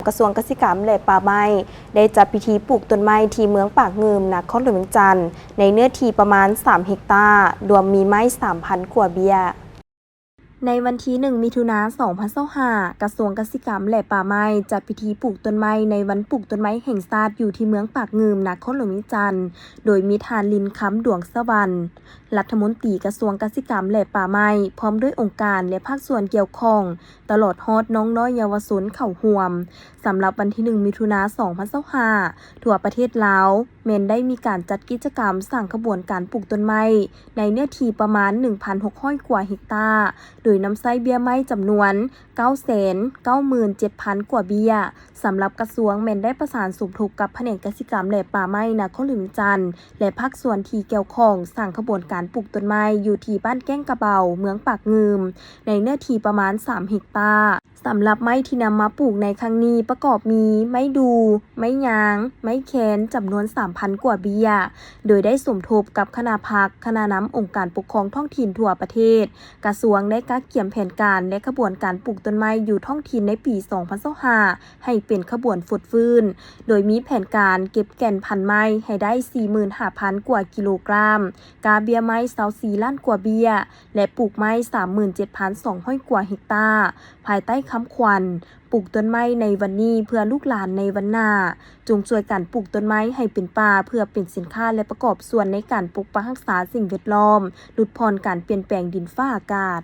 ກະຊວງກະສິກຳ ແລະ ປ່າໄມ້ ໄດ້ຈັດພິທີປູກຕົ້ນໄມ້ທີ່ເມືອງປາກງື່ມ ນະຄອນຫຼວງວຽງຈັນ ໃນເນື້ອທີ່ປະມານສາມເຮັກຕາ, ລວມມີໄມ້ສາມພັນກວ່າເບ້ຍ. ໃນວັນທີໜຶ່ງ ມິຖຸນາ ສອງພັນຊາວຫ້າ ກະຊວງກະສິກຳ ແລະ ປ່າໄມ້ ຈັດພິທີປູກຕົ້ນໄມ້ໃນວັນປູກຕົ້ນໄມ້ແຫ່ງຊາດ ຢູ່ທີ່ເມືອງປາກງື່ມ ນະຄອນຫຼວງວຽງຈັນ ໂດຍມີທ່ານ ລິນຄຳ ດວງສະຫວັນ ລັດຖະມົນຕີກະຊວງກະສິກຳ ແລະ ປ່າໄມ້ ພ້ອມດ້ວຍອົງການ ແລະ ພາກສ່ວນກ່ຽວຂ້ອງ ຕະຫຼອດຮອດນ້ອງນ້ອຍເຍົາວະຊົນເຂົ້າຮ່ວມ. ສຳລັບວັນທີໜຶ່ງ ມິຖຸນາ ສອງພັນຊາວຫ້າ ທົ່ວປະເທດລາວ ແມ່ນໄດ້ມີການຈັດກິດຈະກຳສ້າງຂະບວນການປູກຕົ້ນໄມ້ ໃນເນື້ອທີ່ປະມານໜຶ່ງພັນຫົກຮ້ອຍກວ່າເຮັກຕາ, ໂດຍນຳໃຊ້ເບ້ຍໄມ້ຈຳນວນເກົ້າແສນເກົ້າໝື່ນເຈັດພັນກວ່າເບ້ຍ. ສຳລັບກະຊວງແມ່ນໄດ້ປະສານສົມທົບກັບພະແນກກະສິກຳ ແລະ ປ່າໄມ້ນະຄອນຫຼວງວຽງຈັນ ແລະ ພາກສ່ວນທີ່ກ່ຽວຂ້ອງ ສ້າງຂະບວນການປູກຕົ້ນໄມ້ຢູ່ທີ່ບ້ານແກ້ງກະເບົາ ເມືອງປາກງື່ມ ໃນເນື້ອທີ່ປະມານສາມເຮັກຕາ. ສຳລັບໄມ້ທີ່ນຳມາປູກໃນຄັ້ງນີ້ປະກອບມີ ໄມ້ດູ່, ໄມ້ຍາງ, ໄມ້ແຄນ ຈຳນວນສາມພັນກວ່າເບ້ຍ, ໂດຍໄດ້ສົມທົບກັບຄະນະພັກ, ຄະນະນຳອົງການປົກຄອງທ້ອງຖິ່ນທົ່ວປະເທດ. ກະຊວງໄດ້ກະກຽມແຜນການ ແລະ ຂະບວນການປູກຕົ້ນໄມ້ຢູ່ທ້ອງຖິ່ນໃນປີສອງພັນຊາວຫ້າ ໃຫ້ເປັນຂະບວນຟົດຟື້ນ, ໂດຍມີແຜນການເກັບແກ່ນພັນໄມ້ໃຫ້ໄດ້ສີ່ໝື່ນຫ້າພັນກວ່າກິໂລກຣາມ, ກະເບ້ຍໄມ້ຊາວສີ່ລ້ານກວ່າເບ້ຍ ແລະ ປູກໄມ້ສາມໝື່ນເຈັດພັນສອງຮ້ອຍກວ່າເຮັກຕາ, ພາຍໃຕ້ຄຳຂວັນ ປູກຕົ້ນໄມ້ໃນວັນນີ້ເພື່ອລູກຫຼານໃນວັນໜ້າ. ຈົ່ງຊ່ວຍກັນປູກຕົ້ນໄມ້ໃຫ້ເປັນປ່າ ເພື່ອເປັນສິນຄ້າ ແລະ ປະກອບສ່ວນໃນການປົກປັກຮັກສາສິ່ງແວດລ້ອມ, ຫຼຸດຜ່ອນການປ່ຽນແປງດິນຟ້າອາກາດ.